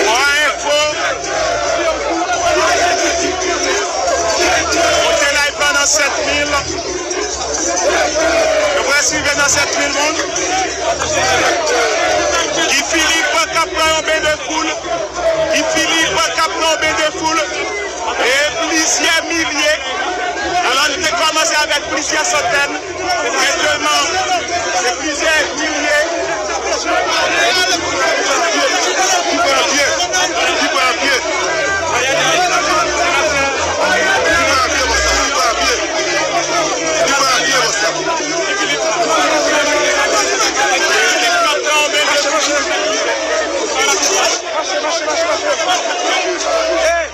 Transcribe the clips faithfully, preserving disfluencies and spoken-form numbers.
Bon enfo. Monte live la nan sèt mil. Nou prèske rive nan sèt mil moun. Guy Philippe k ap pran yon ben de foul. Guy Philippe k ap pran yon ben de foul. E plizyè milye. Alò, nou te kòmanse avèk plizyè santèn. Men sèlman, se plizyè milye. Ki pran pye, ki pran pye. Ki pran pye, bòs la, ki pran pye. Ki pran pye, bòs la. Mache, mache, mache, mache. Ey!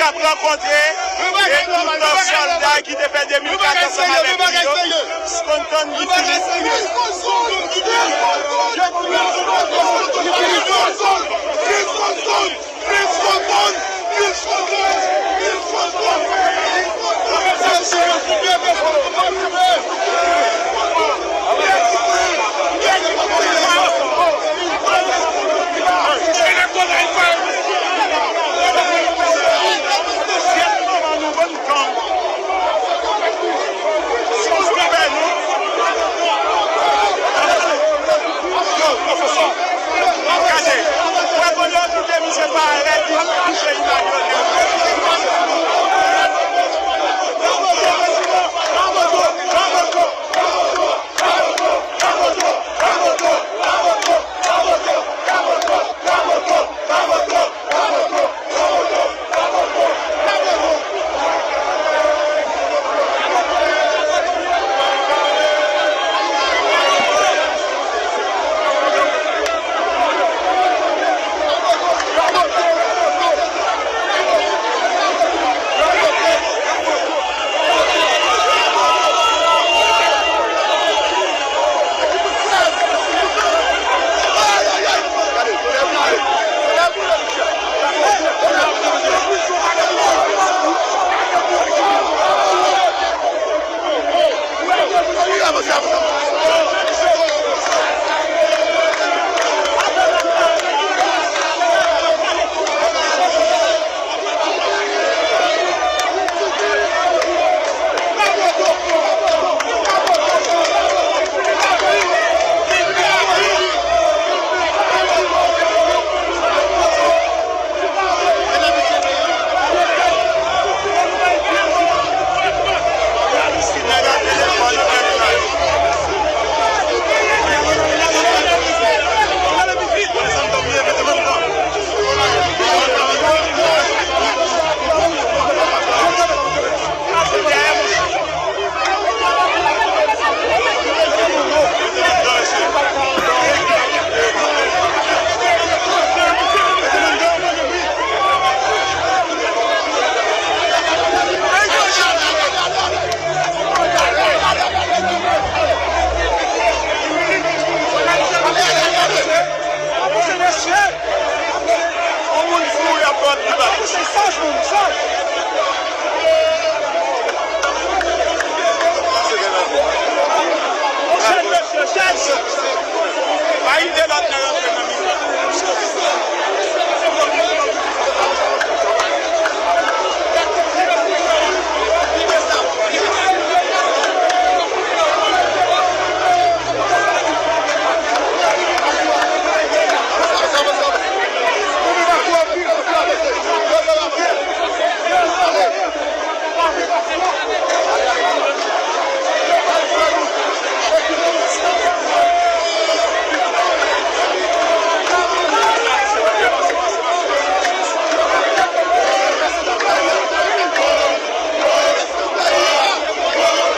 ap rankontre e tout sòlda ki te fè de mil kat ansanm avèk li yo. Skonton Guy Philippe.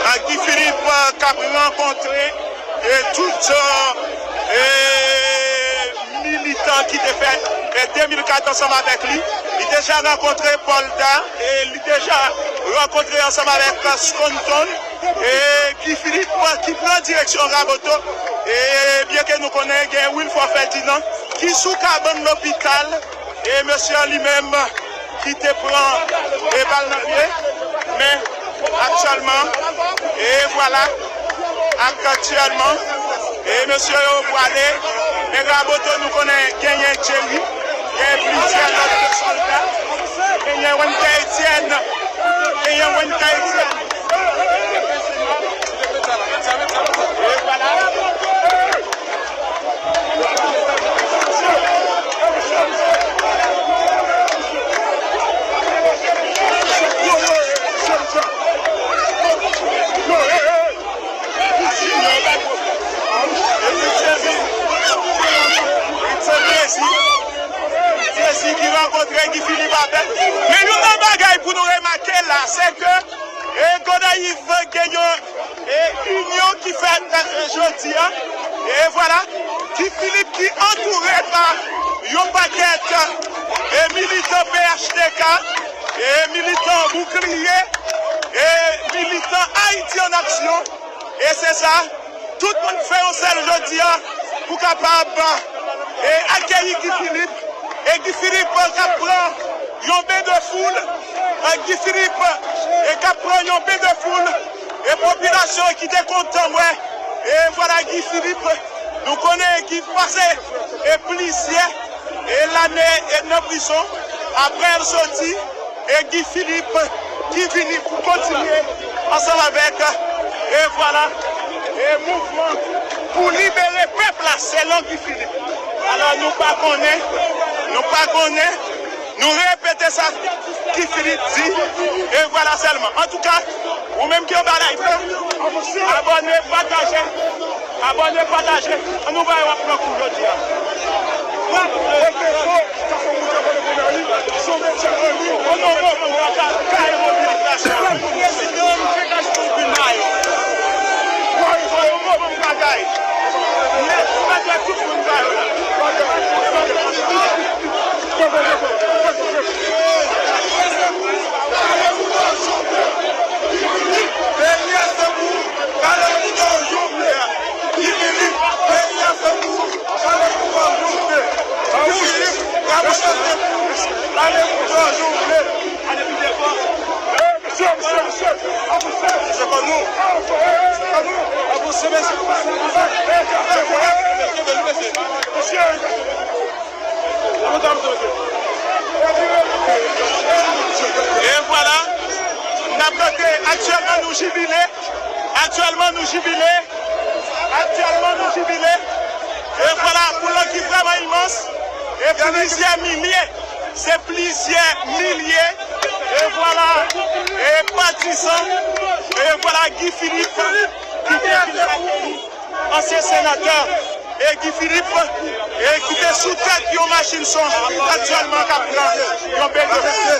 Ak Guy Philippe, euh, k ap rankontre e tout, euh, e militan ki te fè, e de mil kat ansanm avèk li. Li deja rankontre Paul Da e li deja rankontre ansanm avèk, euh, Skonton. E Guy Philippe ki pran direksyon Raboto. E byen ke nou konnen gen Wilford Ferdinand ki sou kabann lopital. E mesye an li menm ki te pran e bal nan pye, men aktyèlman, e vwala, aktyèlman, e mesye yo pwale, men Raboto nou konnen genyen Jerry, genyen plizyè lòt sòlda, genyen Wendka Etienne, genyen Wendka Etienne. E vwala. Jezi ki rankontre Guy Philippe avèl. Men youn nan bagay pou nou remake la, se ke E Gonayiv gen yon, e, inyon ki fèt, e, jodi a. E vwala, Guy Philippe ki antoure pa yon pakèt, e, militan P H T K. E militan Boukliye, e militan Ayiti an aksyon, e se sa, tout moun fè yon sèl jodi a pou kapab, e akeyi Guy Philippe, e Guy Philippe k ap pran yon ben de foul, e Guy Philippe, e k ap pran yon ben de foul, e popilasyon ki te kontan wè, e vwala Guy Philippe, nou konnen ki pase, e plizyè, e lane, e nan prizon, apre l soti, e Guy Philippe ki vini pou kontinye ansanm avèk, e vwala, e mouvman pou libere pèp la, selon Guy Philippe. Alò, nou pa konnen, nou pa konnen, nou repete sa Guy Philippe di, e vwala sèlman. Antouka, ou menm ki anba live la, abòne, pataje, abòne, pataje. Ann nou ba yo ap pran kou jodi a. E vwala, n ap tande aktyèlman nou jibile, aktyèlman nou jibile, aktyèlman nou jibile. E vwala, foul lan ki vrèman imans, e plizyè milye, se plizyè milye, e vwala, e patizan, e vwala Guy Philippe ki te vin ansyen senatè, e Guy Philippe, e ki te sou tèt yon machin son, aktyèlman k ap pran yon ben de foul.